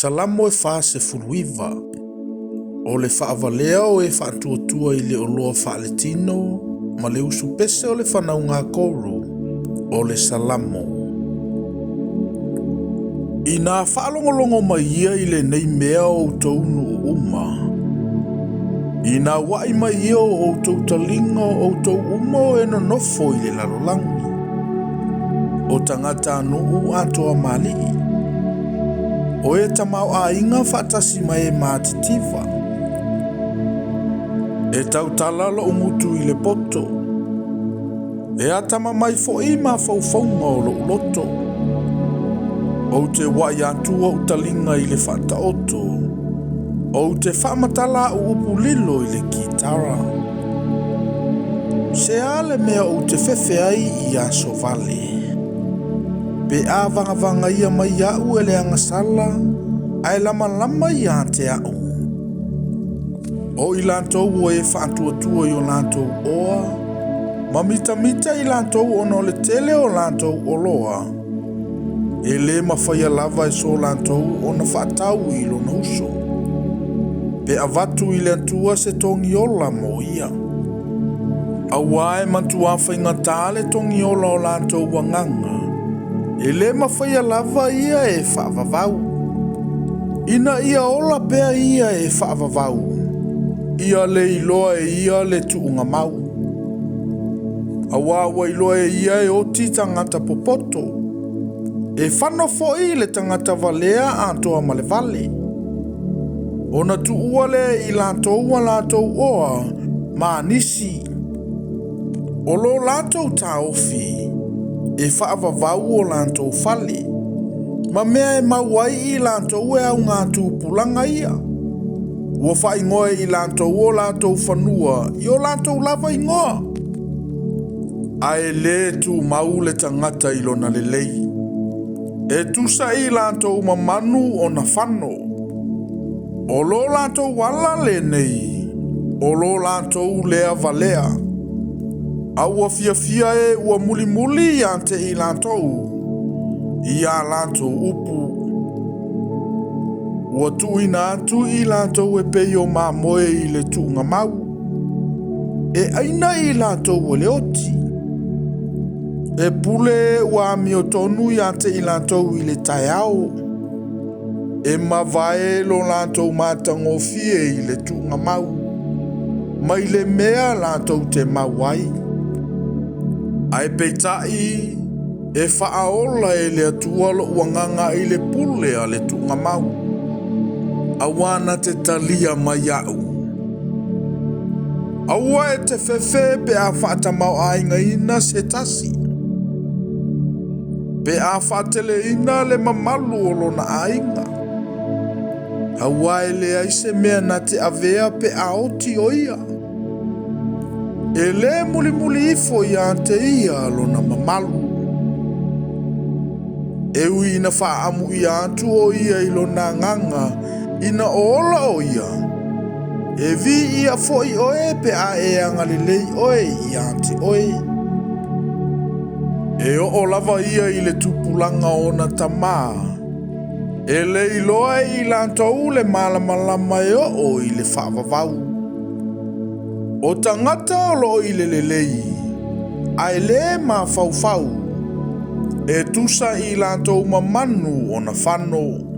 Salamo e 49. O le faavalea o e faatuatua i le oloa faaletino ma le usupese o le fanauga a Koro, o le Salamo. Ina faalogologo mai ia i lenei mea o outou nuu uma, ina ua'i mai ia o outou taliga o outou uma o e nonofo i le lalolagi, o tagatanuu atoa ma alii, o e tamaoaiga faatasi ma e matitiva. E tautala lo'u gutu i le poto, e atamamai foi mafaufauga o lo'u loto. Ou te ua'i atu o'u taliga i le faataoto, ou te faamatala a'u upu lilo i le kitara. Se a le mea ou te fefe ai i aso vale? Pe a vagavagaia mai a'u e le agasala, ae lamalama ia te a'u. O i latou ua e faatuatua i o latou oa, ma mitamita i latou ona o le tele o latou oloa, e lē mafaia lava e so latou ona faatau i lona uso, pe avatu i le Atua se togiola mo ia. Auā e matuā faigata le togiola o latou agaga, e lē mafaia lava ia e faavavau. Ina ia ola pea ia e faavavau, ia le iloa e ia le tuugamau. Auā ua iloa e ia e oti tagata popoto, e fano foi le tagata valea atoa ma le vale. Ona tuua lea e i latou a latou oa ma nisi. O lo latou taofi e faavavau o latou fale, ma mea e mau ai i latou e augatupulaga ia. Ua faaigoa e i latou o latou fanua i o latou lava igoa. Ae lē tumau le tagata i lona lelei. E tusa i latou ma manu ona fano. O lo latou ala lenei, o lo latou lea valea. A ua fiafia e ua mulimuli ia te i latou i a latou upu. Ua tuuina atu i latou e pei o mamoe i le tuugamau, e ʻaina i latou e le oti. E pule ua amiotonu ia te i latou i le taeao, e mavae lo latou matagofie i le tuugamau, mai le mea latou te mau ai. Ae peitai, e faaola e le Atua lo'u agaga i le pule a le tuugamau, auā na te talia mai a'u. Aua e te fefe pe a faatamaoaigaina se tasi, pe a faateleina le mamalu o lona aiga. Auā e leai se mea na te avea pe a oti o ia. E lē mulimuli ifo ia te ia lona mamalu. E ui ina faaamuia atu o ia i lona agaga ina o ola o ia, e viia foi oe pe a e agalelei oe ia te oe. E oo lava ia i le tupulaga o ona tamā, e le iloa e i latou le malamalama e oo i le faavavau. O tagata o loo i le lelei, ae lē mafaufau, e tusa i latou ma manu ona fano.